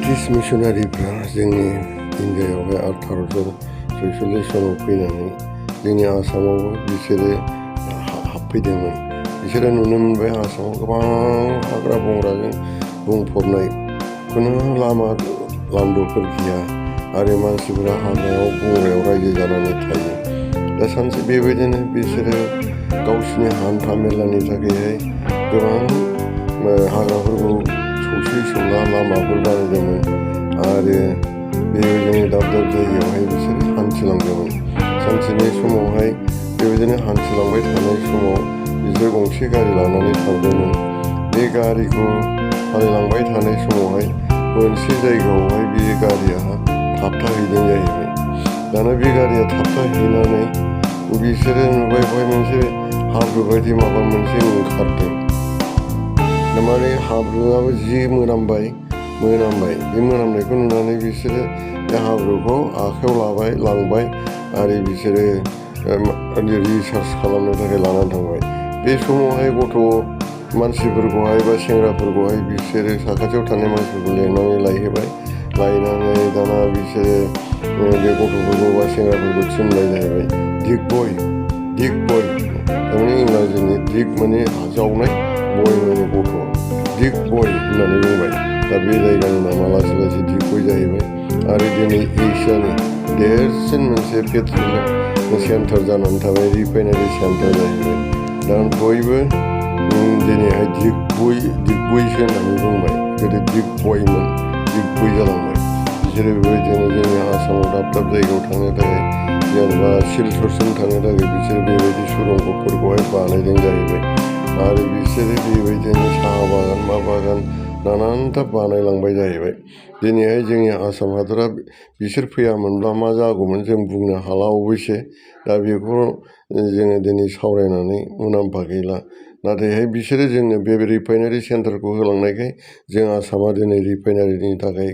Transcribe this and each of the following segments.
British मिशनारिफ्रा जोंनि इन्डियायावहाय 1846 सनाव फैनानै जोंनि आसामावबो बिसोरो हाबफैदोंमोन। बिसोरो नुनो मोनबाय आसामाव गोबां हाग्रा बंग्राजों बुंफबनाय, खुनु लामा लान्द'फोर गैया आरो मानसिफोरा हाग्रायाव बंग्रायाव रायजो जानानै थायो। दा सानसे बेबायदिनो बिसोरो गावसिनि हान्था मेलानि थाखायहाय गोबां हाग्राफोरखौ सौसि सौला लामाफोर बानायदोंमोन आरो बेबायदिनो दाब दाब जायगायावहाय बिसोरो हान्थिलांदोंमन। सानसेनि समावहाय बेबायदिनो हान्थिलांबाय थानाय समाव बिसोर गंसे गारि लानानै थांदोंमोन। बे गारिखौ सालायलांबाय थानाय समावहाय मोनसे जायगायावहाय बे गारिया थाबथाहैदों जाहैबाय। दाना बे गारिया थाबथाहैनानै बिसोरो नुबाय बेवहाय मोनसे हाब्रु बायदि माबा मोनसे ओंखारदों। माने हाब्रुआबो जि मोनामबाय। बे मोनामनायखौ नुनानै बिसोरो बे हाब्रुखौ आखायाव लांबाय आरो बिसोरो रिसार्च खालामनो थाखाय लानानै थांबाय। बे समावहाय गथ' मानसिफोरखौहाय बा सेंग्राफोरखौहाय बिसोरो साखाथियाव थानाय मानसिफोरखौ लेंनानै लायहोबाय। लायनानै दाना बिसोरो बे गथ'फोरखौ बा सेंग्राफोरखौ थिनबाय जाहैबाय, दिग बय थारमाने इंराजिनि दिग माने जावनाय, बय माने गथ', दिग बय होननानै बुंबाय। दा बे जायगानि नामा लासै लासै दिग बय जाहैबाय आरो दिनै एसियानि देरसिन मोनसे पेट्रलियाम सेन्टार जानानै थाबाय, रिफाइनारि सेन्टार जाहैबाय। दा बयबो दिनैहाय दिग बयसो होननानै बुंबाय, गोदो दिग बयमोन, दिग बय जालांबाय। बिसोरो बेबायदिनो जोंनि आसामाव दाब दाब जायगायाव थांनो थाखाय जेनेबा सिलचरसिम थांनो थाखाय बिसोरो बेबायदि सुरंगफोरखौहाय बानायदों जाहैबाय आरो बिसोरो बेबायदिनो साहा बागान मा बागान नानानथा बानायलांबाय जाहैबाय। दिनैहाय जोंनि आसाम हादरा बिसोर फैयामोनब्ला मा जागौमोन जों बुंनो हाला अबयसे। दा बेखौ जोङो दिनै सावरायनानै मुलाम्फा गैला। नाथायहाय बिसोरो जोंनो बे रिफाइनारि सेन्टारखौ होलांनायखाय जों आसामा दिनै रिफाइनारिनि थाखाय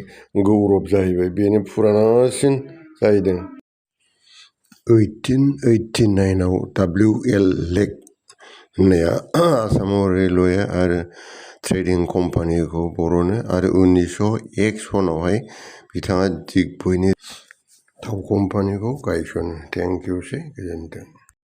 गौरब जाहैबाय। बेनो फुरानासिन जाहैदों। 1889 WL.Lake होननाया आसामाव रेलवे आरो ट्रेडिं कम्पानिखौ बर'नो आरो 1901 सनावहाय बिथाङा दिग बयनि थाव कम्पानिखौ गायसनो। थेंक इउ सै, गोजोन्थों।